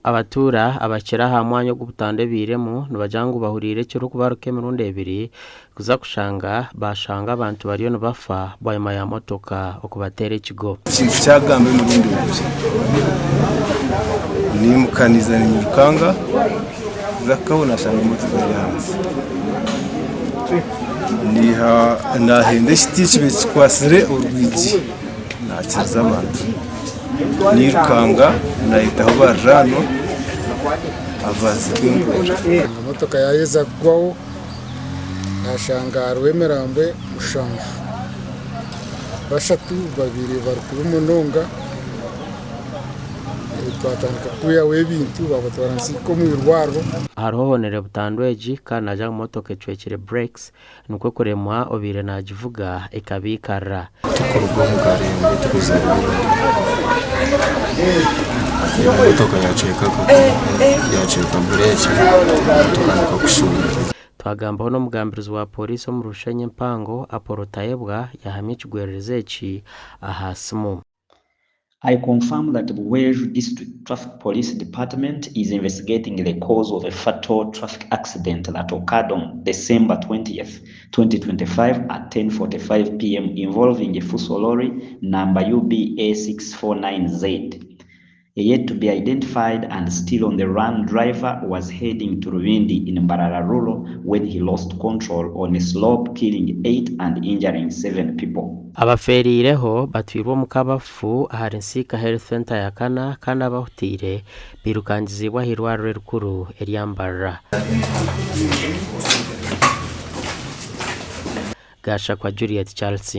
Abatuura abakira aha mwanya ogu butandu ebairemu nibagira ngu bahuriire ekirikubaruka emirundi ebiri kuza kushanga bashanga abantu bariyo nibafa bwanyima ya motoka okubateera ekigo. Ekintu kyagamba emirundi ebiri, niimuka niiza niinyirukanga kuza kukaho nashanga emotoka eri ahansi. Niiha naahenda ekiti kibaire kikwatsire orwigi naakiriza abantu. Nairukanga nayetaho bariraanwa abaase kwempwera. Emotoka yaaheza kugwaho nashanga hariho emirambo mushanju, bashatu babaire bari kubi munonga twatandika kwihaho ebintu babatwara nsiika omu irwariro. Hariho ohonire butandu egi kandi naagira ngu motoka ecwekire brakes Nikwo kuremwa obaire naagivuga ekabaikarira. Turikuruga omu karembo turikuza Rubindi, emotoka yacweka yacweka bureeki tukagaruka kushuuma. Twagambaho n'omugambirizi wa Pooriisi omu Rushenyi empango, Apollo Tayebwa yahamya ekigwererezi eki aha simu. I confirm that Buhweju District Traffic Police Department is investigating the cause of a fatal traffic accident that occurred on December 20th, 2025 at 10:45 pm involving a Fuso lorry number UBA 649Z. A yet to be identified and still on the run driver was heading to Rubindi in Mbarara Rural when he lost control on a slope killing 8 and injuring 7 people. Abafeereireho batwirwe omu kabafu ahari Nsiika Health Centre ya kana kandi abahutiire bairukangiziibwe ah'eirwariro erikuru erya Mbarara. Gashakwa Juliet Charles.